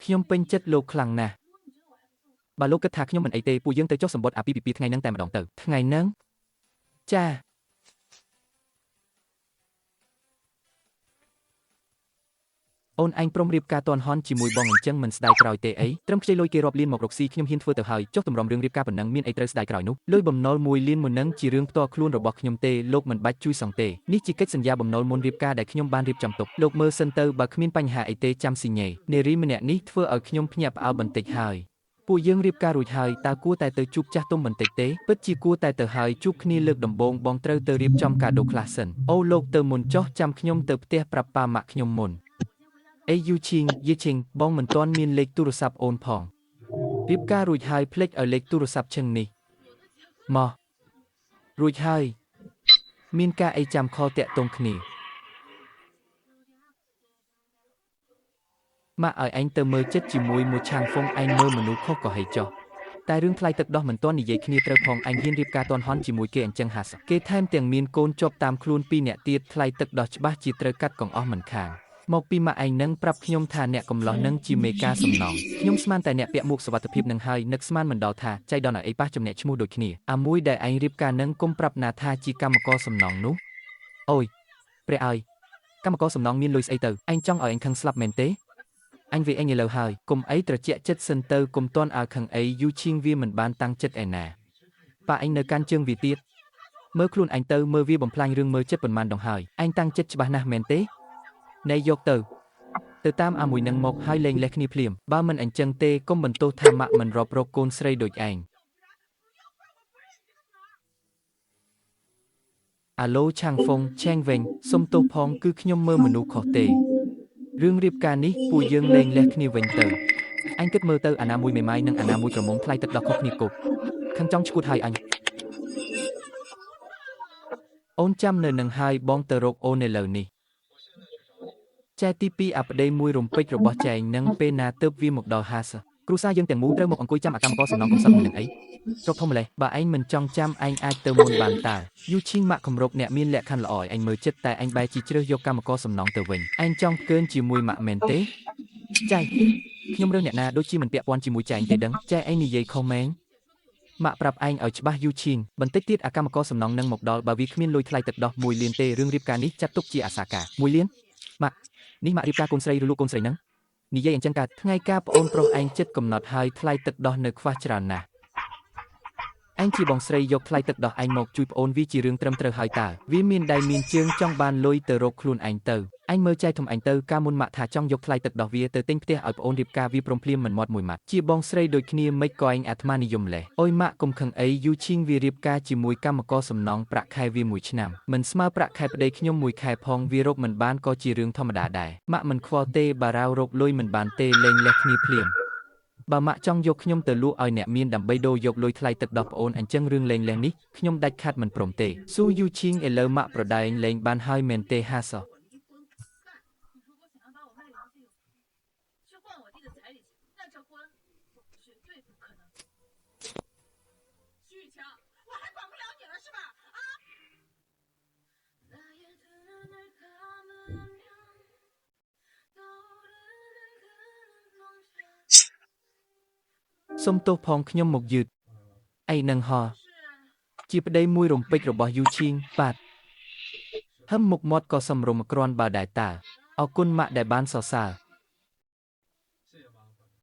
ខ្ញុំពេញចិត្តលោកខ្លាំងណាស់បើលោកគិតថាខ្ញុំមិនអីទេពួកយើងទៅចុះសម្បត្តិអាពាហ៍ពិពាហ៍ថ្ងៃហ្នឹងតែម្ដងទៅថ្ងៃហ្នឹងចាអូនឯងព្រមរៀបការទាន់ហន់ជាមួយបងអញ្ចឹងមិនស្ដាយក្រោយទេអីត្រឹមខ្ចីលុយគេរាប់លានមករកស៊ីខ្ញុំហ៊ានធ្វើទៅហើយចុះទម្រាំរឿងរៀបការប៉ុណ្ណឹងមានអីត្រូវស្ដាយក្រោយនោះលុយបំណុល1លានមុននឹងជារឿងផ្ទាល់ខ្លួនរបស់ខ្ញុំទេលោកមិនបាច់ជួយសងទេនេះជាកិច្ចសន្យាបំណុលមុនរៀបការដែលខ្ញុំបានរៀបចំទុកលោកមើលសិនទៅបើគ្មានបញ្ហាអីទេចាំស៊ីញ៉េនារីម្នាក់នេះធ្វើឲ្យខ្ញុំភ្ញាក់ផ្អើលបន្តិចហើយពួកយើងរៀបការរួចហើយតើគួរតែទៅជួបចាស់ទុំបន្តិចទេពិតជាគួរតែទៅហើយជួបគ្នាលើកដំបូងបងត្រូវទៅរៀបចំកាដូខ្លះសិនអូលោកទៅមុនចុះចាំខ្ញុំទៅផ្ទះប្រាប់ប៉ាម៉ាក់ខ្ញុំមុនអេយូឈីងយេឈីងបងមិនទាន់មានលេខទូរស័ព្ទអូនផងរៀបការរួចហើយភ្លេចឲ្យលេខទូរស័ព្ទឈឹងនេះមករួចហើយមានការអីចាំខលតាក់ទងគ្នាម៉ាក់ឲ្យឯងទៅមើលចិត្តជាមួយមួយឆាងហ្វុងឯងមើលមនុស្សខុសក៏ហីចុះតែរឿងថ្លៃទឹកដោះមិនទាន់និយាយគ្នាត្រូវផងឯងហ៊ានរៀបការទាន់ហន់ជាមួយគេអញ្ចឹងហាសគេថែមទាំងមានកូនជាប់តាមខ្លួនពីរអ្នកទៀតថ្លៃទឹកដោះច្បាស់ជាត្រូវកាត់កងអស់មិនខានមកពីម៉ាក់ឯងនឹងប្រាប់ខ្ញុំថាអ្នកកំឡោះនឹងជាមេការសំណងខ្ញុំស្មានតែអ្នកពាក់មួកសុវត្ថិភាពនឹងហើយនឹកស្មានមិនដល់ថាចៃដន្យឲ្យអីប៉ះចំណែកឈ្មោះដូចគ្នាអាមួយដែលឯងរៀបការនឹងគុំប្រាប់ណាថាជាកម្មករសំណងនោះអូយព្រះអើយកម្មករសំណងមានលុយស្អីទៅឯងចង់ឲ្យឯងខឹងស្លាប់មែនទេអញវាអញឥឡូវហើយគុំអីត្រជាក់ចិត្តសិនទៅគុំតន់ឲ្យខឹងអីយូឈៀងវាមិនបានតាំងចិត្តឯណាប៉ាឯងនៅកាន់ជើងវាទៀតមើលខ្លួនឯងទៅមើលវាបំផ្លាញរឿងមើលចិត្តប៉ុន្មានដងហើយឯងតាំងចិត្តច្បាស់ណាស់មែនទេណែយកទៅទៅតាមអាមួយនឹងមកហើយលែងលេះគ្នាភ្លាមបើមិនអញ្ចឹងទេកុំបន្ទោសថាម៉ាក់មិនរាប់រកកូនស្រីដូចឯងអាឡូឆាងហ្វុងឆេងវិញសុំទោសផងគឺខ្ញុំមើលមនុស្សខុសទេរឿងរៀបការនេះពួកយើងលែងលះគ្នាវិញទៅអញគិតមើលទៅអាណាមួយមេម៉ាយនិងអាណាមួយក្រមុំថ្លៃទឹកដោះខុសគ្នាគប់ខឹងចង់ឈួតហើយអញអូនចាំនៅនឹងហើយបងទៅរកអូននៅលើនេះចែទី2អាប្តីមួយរំពេចរបស់ចែងនឹងពេលណាទៅវាមកដល់ហាសគ្រូសាយើងទាំងមូលត្រូវមកអង្គុយចាំអាកម្មករសំណងកំសត់មួយនឹងអីរកធំម្លេះបើឯងមិនចង់ចាំឯងអាចទៅមុនបានតើយូឈីងម៉ាក់គម្រប់អ្នកមានលក្ខខណ្ឌល្អឲ្យឯងមើលចិត្តតែឯងបែរជាជ្រើសយកកម្មករសំណងទៅវិញឯងចង់កើនជាមួយម៉ាក់មែនទេចៃខ្ញុំរើសអ្នកណាដូចជាមិនពាក់ព័ន្ធជាមួយចែងទេដឹងចែឯងនិយាយខុសមែនម៉ាក់ប្រាប់ឯងឲ្យច្បាស់យូឈីងបន្តិចទៀតអាកម្មករសំណងនឹងមកដល់បើវាគ្មានលុយថ្លៃទឹកដោះ1លានទេរឿងរៀបការនេះចាត់ទុកជាអាសាការ1លានម៉ាក់នេះម៉ាក់រៀបការកូនស្រីឬលក់កូនស្រីនឹងនិយាយអញ្ចឹងកើតថ្ងៃការប្អូនប្រុសឯងចិត្តកំណត់ហើយថ្លៃទឹកដោះនៅខ្វះច្រើនណាស់ឯងជាបងស្រីយកថ្លៃទឹកដោះឯងមកជួយប្អូនវាជារឿងត្រឹមត្រូវហើយតើវាមានដៃមានជើងចង់បានលុយទៅរកខ្លួនឯងទៅឯងមើលចែកធំឯងទៅកាលមុនម៉ាក់ថាចង់យកថ្លៃទឹកដោះវាទៅទិញផ្ទះឲ្យប្អូនរៀបការវាព្រមភ្លាមមិនមាត់មួយម៉ាត់ជាបងស្រីដូចគ្នាមិនក៏ឯងអាត្មានិយមលេះអូយម៉ាក់កុំខឹងអីយូឈីងវារៀបការជាមួយកម្មករសំណងប្រាក់ខែវាមួយឆ្នាំមិនស្មើប្រាក់ខែប្តីខ្ញុំមួយខែផងវារកមិនបានក៏ជារឿងធម្មតាដែរម៉ាក់មិនខ្វល់ទេបារៅរកលុយមិនបានទេលែងលះគ្នាភ្លាមបើម៉ាក់ចង់យកខ្ញុំទៅលក់ឲ្យអ្នកមានដើម្បីដូរយកលុយថ្លៃទឹកដោះប្អូនអញ្ចឹងរឿងលែងលះនេះខ្ញុំដាច់ខាត់មិនព្រមទេស៊ូយូឈីងឥឡូវម៉ាក់ប្រដែងលែងបានហើយមែនទេហាស 你如果想要把我卖给那些有钱人，去换我弟的彩礼钱，那这婚绝对不可能。徐雨晴，我还管不了你了是吧？啊！ សុំទោសផងខ្ញុំមកយឺតអីនឹងហោជាប្តីមួយរំពេចរបស់យូឈីងបាទហឹមមុខមាត់ក៏សំរុំគ្រាន់បើដែរតើអរគុណម៉ាក់ដែលបានសរសើរ